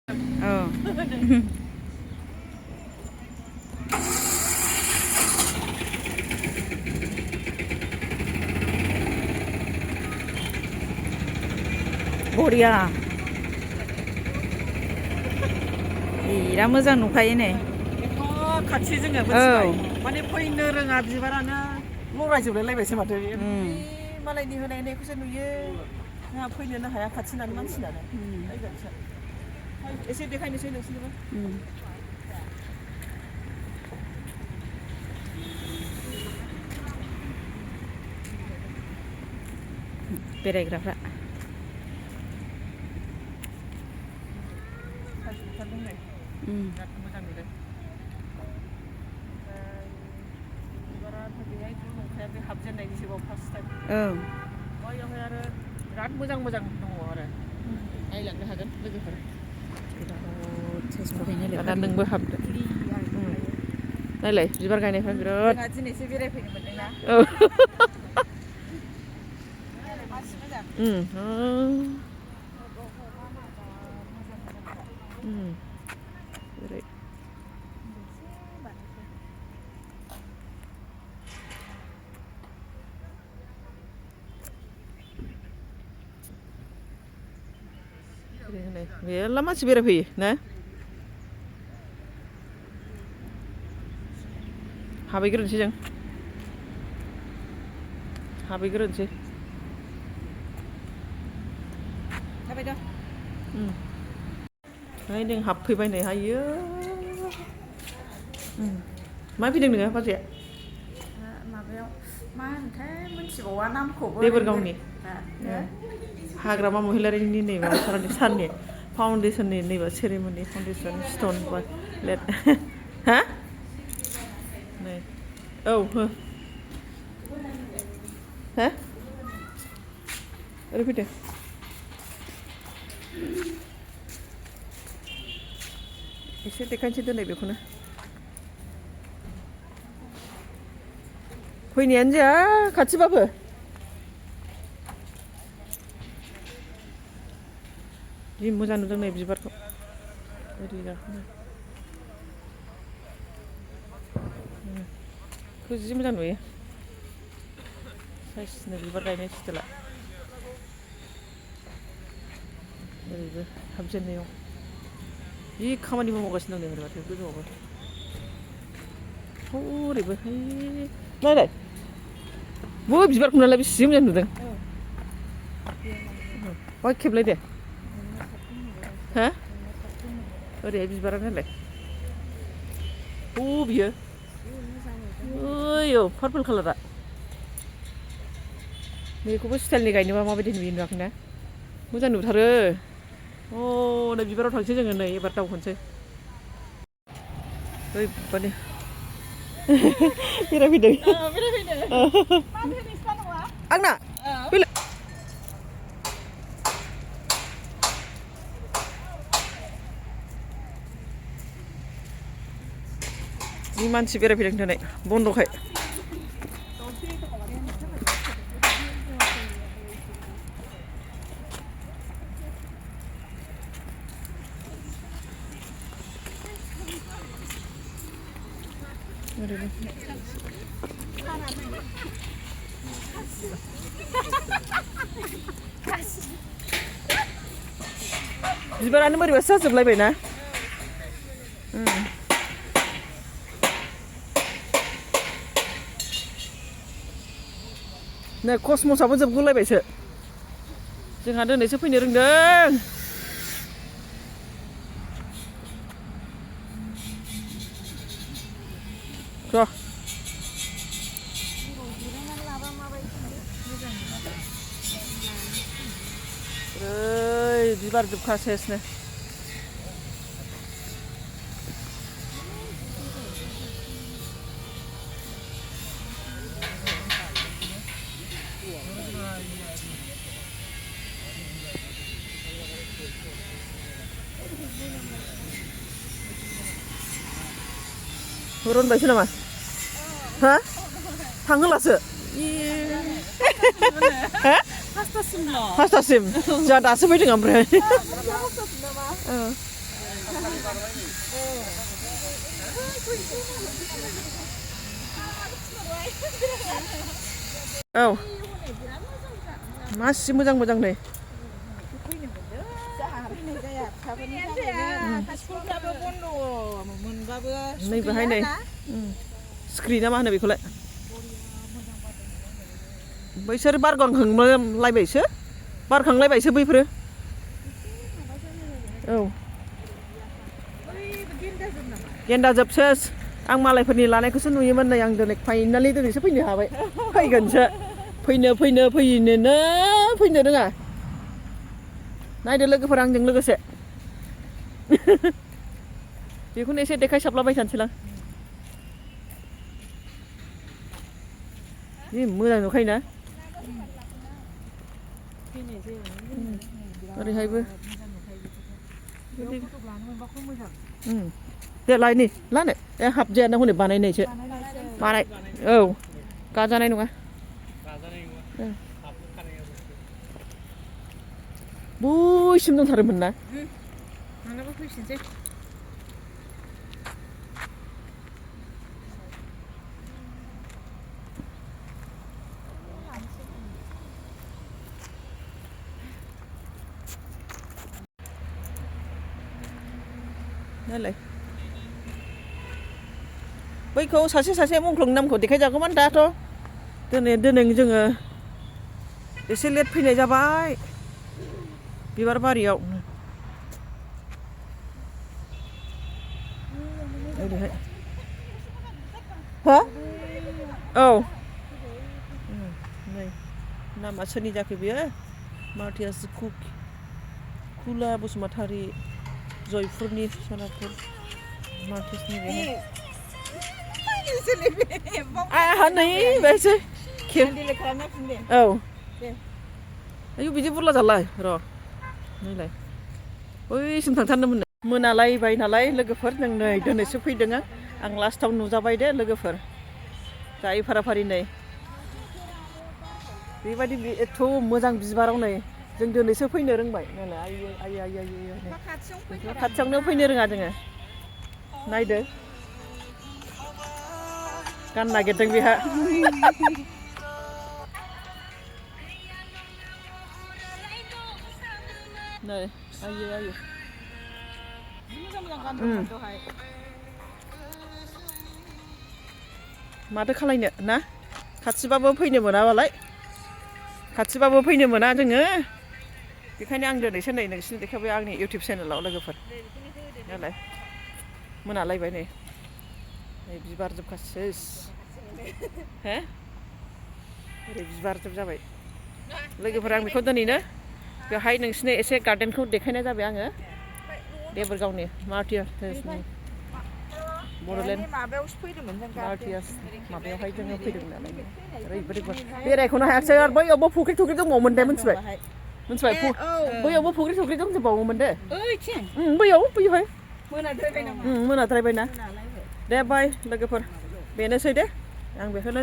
어. 머리야. 이라 모장 नुखायो네. 같이 जोङो मोनथिबाय माने फैनो रोङा बिबारानो लरायजोबलायलायबायसो माथो मालायनि होनाय होनायखौसो नुयो जोंहा फैनोनो हाया खाथि नालाय मानसिनानो एसे देखायनोसै नोंसोरनोबो बेरायग्राफ्रा मोजां नुदों बिबारा बेहायथ' नंखाया बे हाबजेननायनिसोबाव फार्स्ट टाइम बेयावहाय आरो बिराद मोजां मोजां दङ आरो नायलांनो हागोन लोगोफोर दा नोंबो हाबदो नायलाय बिबार गायनायफ्रा बिराद दिनैसो बेरायफैनो मोनदोंना मेरला मानसि बेरायफैयो ना हाबहैग्रोनोसै जों हाबहैग्रोनोसै हाय नों हाबफैबाय नै हायो मा फैदों नोङो बाजैया माबायाव मा होनथाय मोनथिबावा नामखौबो देबोरगावनि हाग्रामा महिलारिनि नै माबा साननि फाउन्डेसननि नैबा सेरेमनि फाउन्डेसन स्टन लेट हा नै औ हो हा ओरै फैदो एसे देखायनोसै दोनै बेखौनो फैनायानो जाया खाथिबाबो जि मोजां नुदों नै बिबारखौ ओरै गाखोनो जि मोजां नुयो साइसनो बिबार गायनाय स्टाइला ओरैबो हाबजेननायाव जि खामानि मावगासिनो दं नै माथो गोजौआवबो ओरैबो नायलाय बो बिबारखौ नालाय बेसे मोजां नुदों बा खेबलाय दे हा ओरैहाय बिबारा नायलाय बियो ओइ पार्पल कालारा बेखौबो स्टाइलनि गायनोबा माबायदि नुयो नुवाखैना मोजां नुथारो नै बिबाराव थांसै जोङो नै एबार दावखोनोसै ओरैबादि बेरायफैदों आंना जि मानसि बेरायफैदों दिनै बन्दखाय बिबारानो बोरैबासो जाजोबलायबायना नै कसमसाबो जोबगुलायबायसो जोंहा दिनैसो फैनो रोंदों र' बिबार जोबखा सेसनो रनबायसो नामा हा थांहोलासो पासतासिम जोंहा दासो फैदों ओमफ्राय औ मासि मोजां मोजां नै नै बेहाय नै सिख्रि ना मा होनो बेखौलाय बैसोर बारखांलायबायसो बारखांलायबायसो बैफोरो औ गेन्दा जोबसो आं मालायफोरनि लानायखौसो नुयोमोन नै आं दिनै फाइनालि दिनैसो फैनो हाबाय फैगोनसो फैनोनो फैनो रोङा नायदो लोगोफोर आंजों लोगोसे बेखौनो एसे देखायसाबलाबाय थानोसैलां जि मोजां नुखायोना ओरैहायबो दे लायनि लानो हाबजायाना हनै बानायनायसो बानाय औ गाजानाय नङा बैसिम दंथारोमोन ना मालाबा फैफिनसै नालाय बैखौ सासे मुंख्लं नामखौ देखायजागौमोन दाथ' दिनै जोङो एसे लेट फैनाय जाबाय बिबार बारियाव ओरैहाय हो औ नै नामा सोरनि जाखो बियो मार्टियास खुला बसुमतारी जयपुरनि सनापुर मार्टिसनि बेहाय आहा नै बेसो औ आयु बिदि बुरला जालाय र' नैलाय बैसिम थांथारनोमोन मोनालायबाय नालाय लोगोफोर जों नै दिनैसो फैदों आं लास्टाव नुजाबाय दे लोगोफोर जाय फाराफारि नै बेबायदि एथ' मोजां बिबाराव नै जों दिनैसो फैनो रोंबाय नालाय आयै खाथियावनो फैनो रोङा जोङो नायदो गान नागिरदों बेहा नै आयै माथो खालायनो ना खाथिबाबो फैनो मोनाबालाय खाथिबाबो फैनो मोना जोङो बेखायनो आं दिनैसो नै नोंसिनो देखायबाय आंनि इउटुब चेनेलाव लोगोफोर नालाय मोनालायबाय नै बिबार जोबखासै हो ओरै बिबार जोब जाबाय लोगोफोर आं बेखौ दिनैनो बेवहाय नोंसिनो एसे गार्डेनखौ देखायनाय जाबाय आङो देबोरगावनि मार्टियासनि बड'लेण्ड मार्टियास माबायावहाय जोङो फैदों नालाय ओरैबायदि बेरायखौनो हायाखिसै आरो बैयावबो फुख्रि दंबावोमोन दे मिथिबाय बैयावबो फुख्रि दंजोबावोमोन दे बैयावहाय मोनाद्रायबायना दे बाय लोगोफोर बेनोसै दे आं बेखौनो